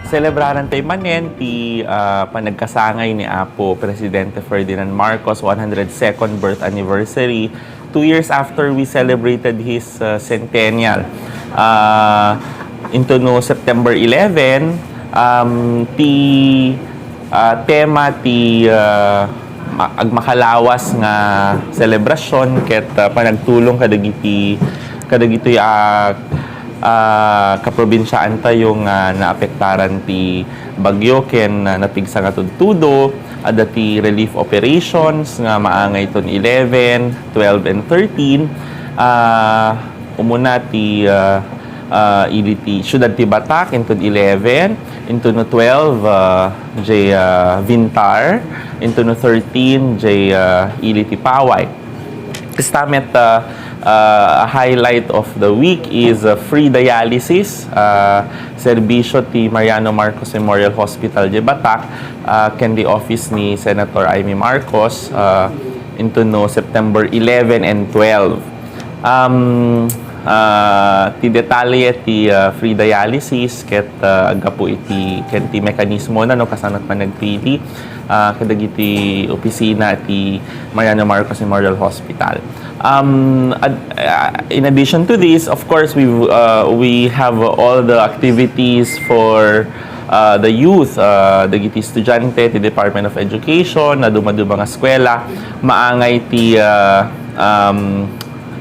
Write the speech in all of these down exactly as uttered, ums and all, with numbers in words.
Selebraran tayo manen ti, ah, panagkasangay ni Apo Presidente Ferdinand Marcos one hundred second birth anniversary, two years after we celebrated his, ah, centennial. Ah, into no September eleven, um, ti, ah, tema ti, ah, ma-, agmakalawas nga selebrasyon ket, ah, panagtulong kadagiti, kadagitoy a, ah, kaprobinsiaan tayo nga naapektaran ti bagyo ken, ah, napigsa nga tudtudo. Adda ti relief operations nga maangay ton eleven, twelve, and thirteen. Ah, umuna ti, ah, ah, ili ti siudad ti Batac, inton eleven, inton no twelve, ah, jay, ah, Vintar, inton no thirteen, jay, ah, ili ti Paway. Kasta met, ah, ah, a highlight of the week is, ah, free dialysis, ah, serbisyo ti Mariano Marcos Memorial Hospital, jay Batac, ah, ken the office ni Senator Imee Marcos, ah, inton no September eleven and twelve. Um, ah, ti detalye ti, ah, free dialysis ket, ah, aggapu iti ken ti mekanismona no kasano panagpili, ah, kadagiti opisina ti Mariano Marcos Memorial Hospital. Um, ad-, ah, in addition to this, of course, we, uh, we have all the activities for, uh, the youth, uh, dagiti estudiante ti Department of Education, na dumaduma nga eskwela, maangay ti, uh, um,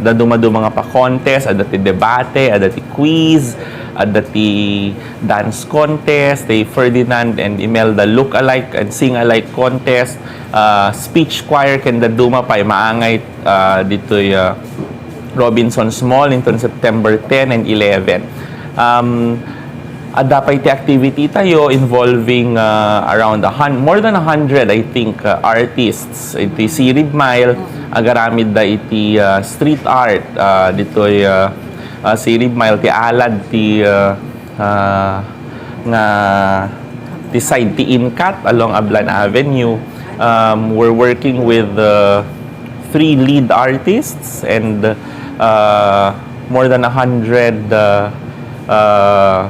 da dumaduma nga pa-contest, adda ti debate, adda ti quiz, adda ti dance contest, ti Ferdinand and Imelda look-alike and sing-alike contest, uh, speech choir, ken da duma pay maangay, uh, ditoy, uh, Robinsons Mall inton September ten and eleven. Um, adda pay ti activity tayo involving, uh, around a hun-, more than a hundred, I think, uh, artists iti Sirib Mile. Agaramid da iti, uh, street art, uh, ditoy, uh, uh, Sirib Mile ti alad ti, uh, uh, nga ti side ti Incat along Ablan Avenue. Um, we're working with, uh, three lead artists and, uh, more than a hundred, uh, uh,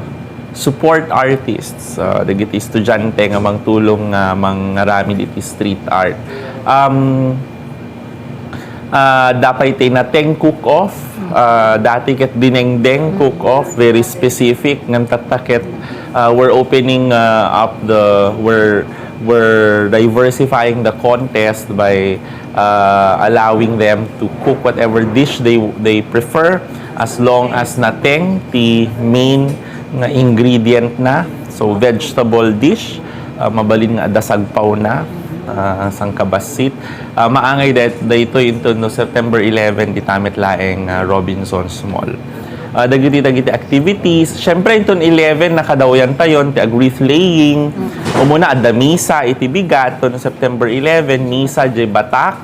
support artists, uh, dagiti estudiante nga mangtulong nga mangaramid iti street art. Um, Ah, adda pay ti Nateng Cook-Off. Ah, dati ket Dinengdeng Cook-Off, very specific. Ngan tatta ket, ah, we're opening, ah, up the, we're, we're diversifying the contest by, ah, allowing them to cook whatever dish they, they prefer, as long as nateng ti main nga ingredient na. So, vegetable dish, ah, mabalin nga adda sagpawna, ah, sangkabassit. Ah, maangay daytoy inton no September eleven, dita met laeng, ah, Robinsons Mall. Ah, dagiti, dagiti activities. Siyempre, inton eleven, nakadawyan tayon ti ag-wreath laying. Umuna, adda misa iti bigat, inton September eleven, misa jay Batac.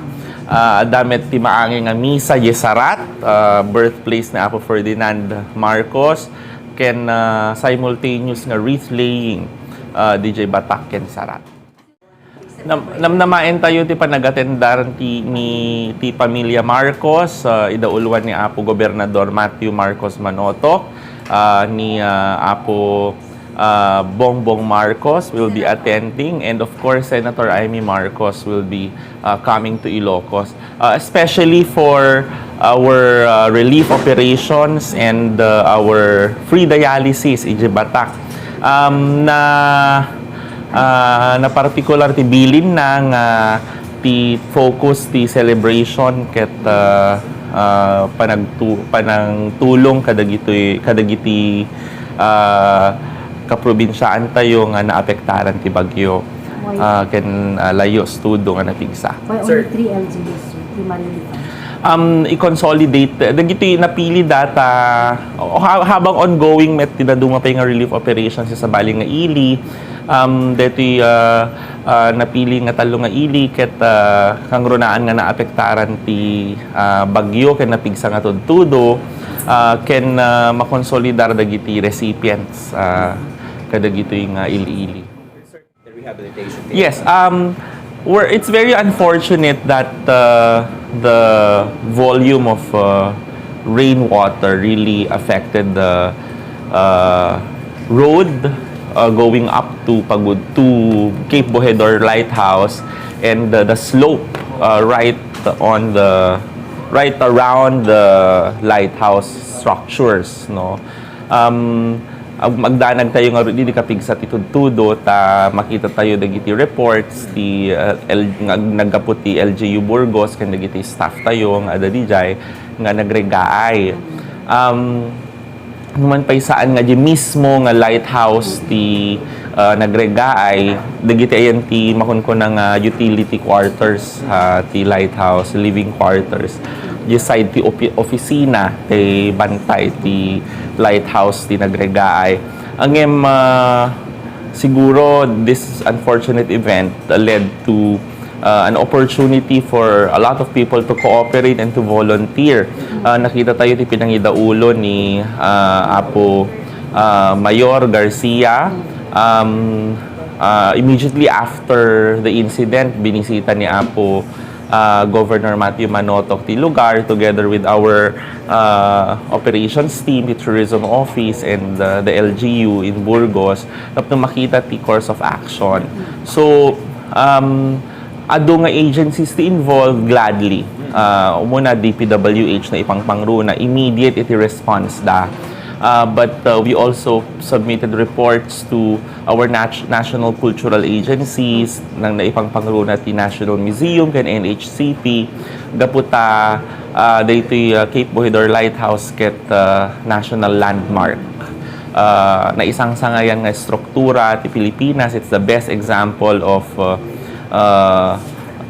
Ah, adda met ti maangay nga misa jay Sarat, ah, birthplace ni Apo Ferdinand Marcos, ken, ah, simultaneous nga wreath laying, ah, D J Batac ken Sarat. Nam-, namnamaen tayo ti panagatendaran ti, ni, ti pamilya Marcos, ah, idauluan ni Apo Gobernador Matthew Marcos Manotoc, ah, ni, ah, Apo, ah, Bongbong Marcos will be attending, and of course, Senator Imee Marcos will be, ah, coming to Ilocos, ah, especially for our, ah, relief operations and, ah, our free dialysis idiay Batac. Um, na, ah, na partikular ti bilinna nga ti focus ti celebration ket, ah, ah, panagtu-, panangtulong kadagitoy, kadagiti, ah, kaprobinsiaan tayo nga naapektaran ti bagyo. Why? Ah, ken, ah, Layo-Estudo nga napigsa. Why only Sir. Three L G Us, sir? Ti Marilipan? Um, i-consolidate, dagiti napili data, o ha-, habang ongoing met ti naduma pay nga relief operations sa sabali nga ili, um, detoy, ah, ah, napili nga tallo nga ili ket, ah, kangrunaan nga naapektaran ti, ah, bagyo ken napigsa nga tudtudo, ah, ken, ah, makonsolidar dagiti recipients, ah, kadagitoy nga ili-ili. The rehabilitation team. Yes, um, we're, it's very unfortunate that, uh, the volume of, uh, rainwater really affected the, uh, road, uh, going up to Pagud to Cape Bohedor Lighthouse and the, the slope uh, right on the right around the lighthouse structures, no. Um, ag- magdanag tayo nga di kapigsa ti tudtudo ta makita tayo dagiti reports ti uh, L, nga naggapu ti L G U Burgos ken dagiti staff tayo nga adda dijay nga nagregaay. Um, Numan pay saan nga di mismo nga lighthouse ti ah, nagregaay, dagiti ayan ti makunkuna nga utility quarters ah, ti lighthouse, living quarters. Di side ti opi- opisina ti bantay ti lighthouse ti nagregaay. Ngem ah, siguro this unfortunate event led to uh, an opportunity for a lot of people to cooperate and to volunteer. Uh, nakita tayo ti pinangidaulo ni uh, Apo uh, Mayor Garcia. Um, uh, immediately after the incident, binisita ni Apo uh, Governor Matthew Manotoc ti lugar together with our uh, operations team, the tourism office, and uh, the L G U in Burgos tapno makita ti course of action. So, um, adu nga agencies ti involved gladly. Uh, umuna D P W H na ipangpangruna, immediate iti response da. Uh, but uh, we also submitted reports to our nat- national cultural agencies, nang naipangpangruna ti National Museum ken N H C P, gapu ta uh, daytoy uh, Cape Bohedor Lighthouse ket uh, national landmark. Uh, naisangsangayan nga struktura ti Pilipinas. It's the best example of uh, uh,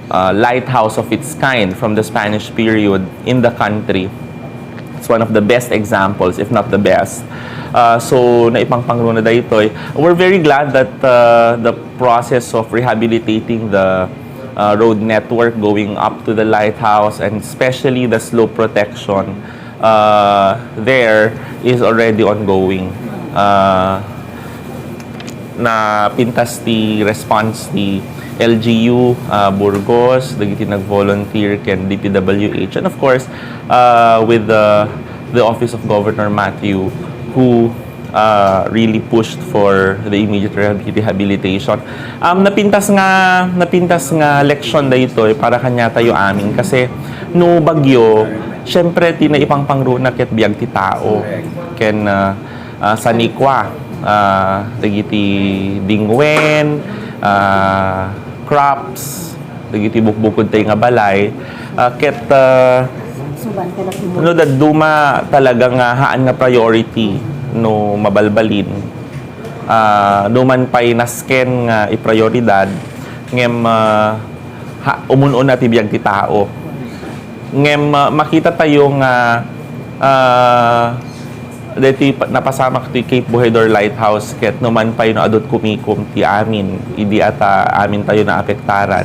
uh, lighthouse of its kind from the Spanish period in the country. It's one of the best examples, if not the best. Uh, so, naipangpangruna daytoy. We're very glad that uh, the process of rehabilitating the uh, road network going up to the lighthouse and especially the slope protection uh, there is already ongoing. Uh, napintas ti response ni L G U uh, Burgos, dagiti nag-volunteer ken D P W H, and of course uh, with the the office of Governor Matthew, who uh, really pushed for the immediate rehab- rehabilitation. Um, napintas nga napintas nga leksyon daytoy para kaniatayo amin kasi no bagyo, syempre ti naipangpangruna ket biag ti tao ken uh, uh, sanikua uh, dagiti dingwen, uh, crops, dagiti bukbukod tay nga balay, uh, ket uh, Suban ka na no dadduma talaga nga haan nga priority no mabalbalin. Ah, numan pay nasken nga iprioridad, ngem ah, ha, umun-una ti biag ti tao. Ngem ah, makita tayo nga ah, deti pa- napasamak ti Cape Bohedor Lighthouse ket numan pay no adut kumikom ti amin idi ata amin tayo naapektaran.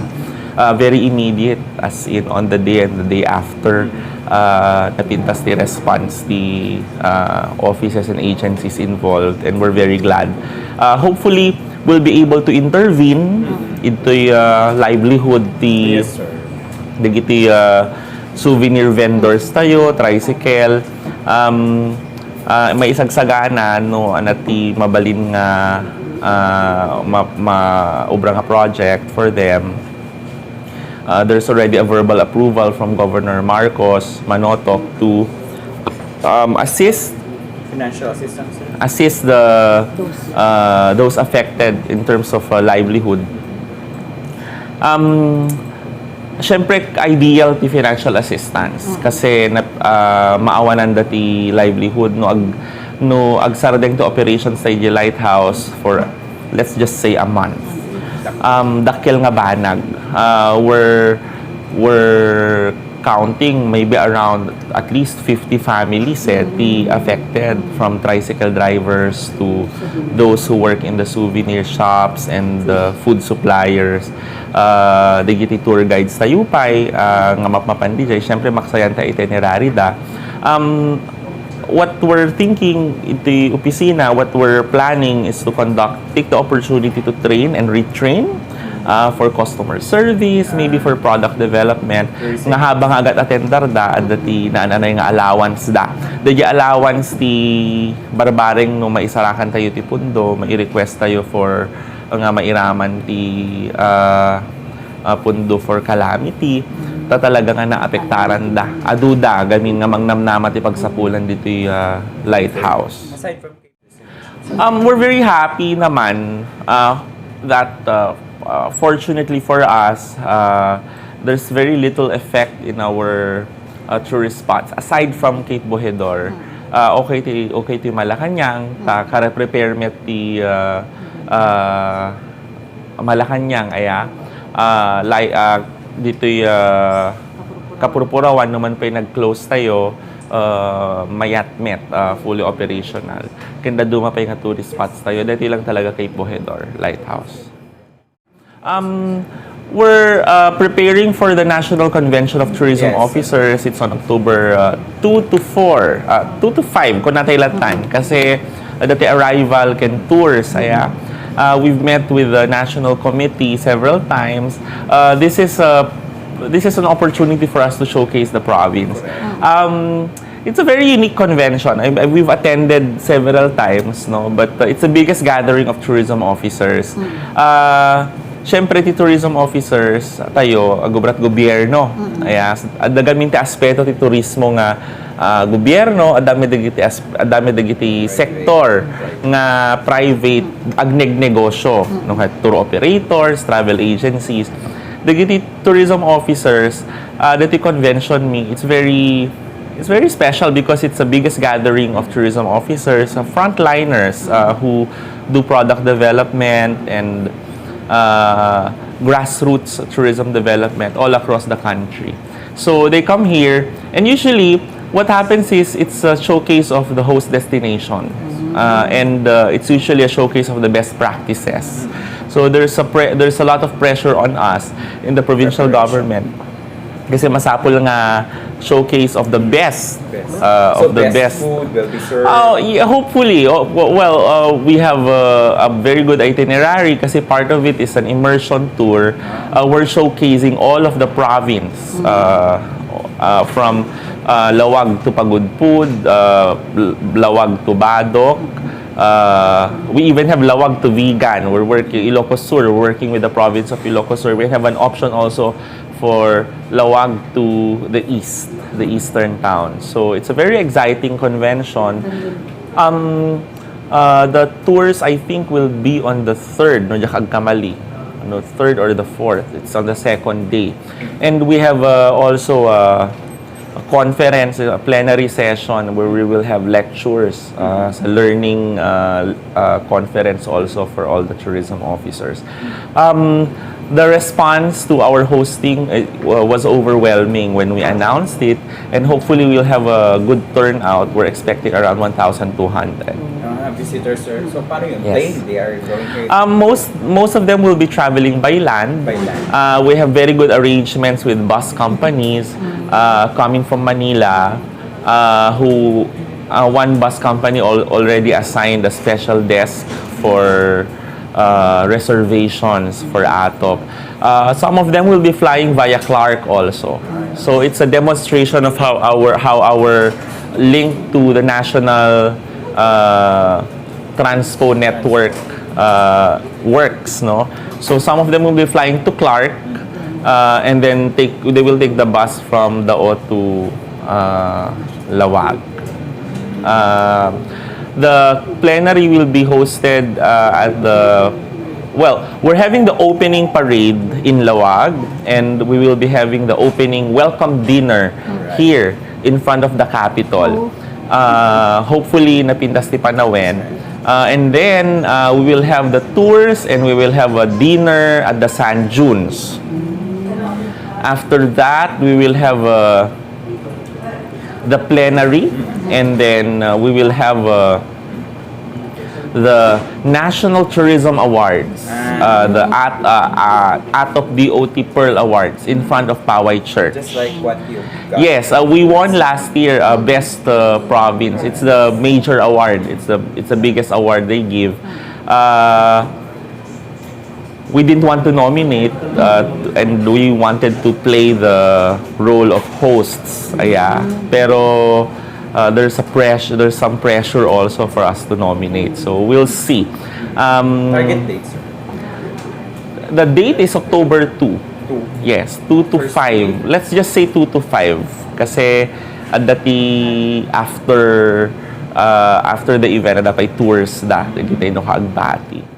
Ah, very immediate, as in on the day and the day after uh, napintas ti response ti uh, offices and agencies involved, and we're very glad. Uh, hopefully, we'll be able to intervene into uh, livelihood ti Yes, sir. dagiti uh, souvenir vendors tayo, tricycle. Um, uh, maisagsagana no ana ti mabalin nga uh, ma, ma obra nga project for them. Uh, there's already a verbal approval from Governor Marcos Manotoc to um, assist Financial assistance, sir. assist the uh, those affected in terms of uh, livelihood. Um, Siyempre, ideal ti financial assistance kasi na, uh, maawanan da ti livelihood no ag no agsardeng ti operations ta idiay lighthouse for, let's just say, a month. Um, dakkel nga banag. Uh, we're, we're counting maybe around at least fifty families eh, ti affected, from tricycle drivers to those who work in the souvenir shops and the food suppliers. Uh, dagiti tour guides tayo pay uh, nga mapmapan dijay, syempre maksayan ta itinerary da. Um, what we're thinking iti opisina, what we're planning is to conduct, take the opportunity to train and retrain ah, for customer service, maybe for product development, nga habang agat-atender da, adda ti naan-anay nga allowance da. Dagiti allowance ti barbareng no maisarakan tayo ti pundo, mai-request tayo for nga mairaman ti, ah, ah, pundo for calamity, ta talaga nga naapektaran da. Adu da, gamin nga mangnamnama ti pagsapulan ditoy, ah, lighthouse. Aside from Um, we're very happy naman, uh, that, uh, uh, fortunately for us, uh, there's very little effect in our, uh, tourist spots aside from Cape Bojedor. Uh, okay ti, okay ti Malacañang, ta kare-prepare met ti, uh, uh, Malacañang, aya. Ah, lai-, ah, ditoy, ah, Kapurpurawan, no man pay nag-close tayo, ah, mayat met, ah, fully operational. Ken dadduma pay nga tourist spots tayo, daytoy lang talaga Cape Bojedor Lighthouse. Um, we're, uh, preparing for the National Convention of Tourism Officers. It's on October, uh, two to four, uh, two to five, kung natay latan. Kasi, uh, dati arrival ken tours, aya. Uh, we've met with the national committee several times. Uh, this is a, this is an opportunity for us to showcase the province. Um, it's a very unique convention. I, I, we've attended several times, no? But, uh, it's the biggest gathering of tourism officers. Uh, syempre, ti tourism officers tayo, agubrat gobyerno. Aya, adda gamin ti aspeto ti turismo nga, ah, gobyerno, adda met dagiti as-, adda met dagiti sector nga private agnegnegosyo, no, ket tour operators, travel agencies. Dagiti tourism officers, ah, dati convention mi, it's very, it's very special because it's the biggest gathering of tourism officers, uh, frontliners, uh, who do product development and, uh, grassroots tourism development all across the country. So they come here, and usually what happens is it's a showcase of the host destination, uh, and, uh, it's usually a showcase of the best practices. So there's a pre-, there's a lot of pressure on us in the provincial government kasi masapul nga showcase of the best, uh, of the best food will be served. Oh, yeah, hopefully. Oh, w-, well, uh, we have a, a very good itinerary kasi part of it is an immersion tour. Uh, we're showcasing all of the province, uh, uh, from, uh, Laoag to Pagudpud, uh, L-, Laoag to Badoc. Uh, we even have Laoag to Vigan. We're working Ilocos Sur. We're working with the province of Ilocos Sur. We have an option also for Laoag to the east, the eastern town. So it's a very exciting convention. Um, uh, the tours, I think, will be on the third, no, diak agkamali. No, third or the fourth. It's on the second day. And we have, uh, also, uh, a conference, a plenary session where we will have lectures, uh, sa learning, uh, uh, conference also for all the tourism officers. Um, the response to our hosting, uh, wa-, was overwhelming when we announced it, and hopefully we'll have a good turnout. We're expecting around one thousand two hundred. Ah, visitors, sir. So, paano yun? Yes. Plane? They are going here? Um, most, most of them will be traveling by land. By land. Uh, we have very good arrangements with bus companies, uh, coming from Manila, uh, who, uh, one bus company al-, already assigned a special desk for, uh, reservations for ATOP. Uh, some of them will be flying via Clark also. So it's a demonstration of how our, how our link to the national, uh, transpo network, uh, works, no? So some of them will be flying to Clark, uh, and then take, they will take the bus from Dao to, uh, Laoag. Uh, the plenary will be hosted, uh, at the, well, we're having the opening parade in Laoag, and we will be having the opening welcome dinner here in front of the Capitol. Uh, hopefully, napintas ti panawen. Uh, and then, uh, we will have the tours and we will have a dinner at the sand dunes. After that, we will have, uh, the plenary, and then, uh, we will have, uh, the National Tourism Awards, uh, the at, uh, uh, ATOP DOT Pearl Awards in front of Poway Church. Just like what you got. Yes, uh, we won last year, uh, best, uh, province. It's the major award. It's the, it's the biggest award they give. Uh, We didn't want to nominate, uh, and we wanted to play the role of hosts. Aya. Pero uh, there's a pressure, there's some pressure also for us to nominate. So we'll see. Um, Target date, sir? The date is October two. Two. Yes, two to First five. week. Let's just say two to five. Kasi adda ti after uh, after the event, adda pay tours da. Hindi tayo nakaagbati.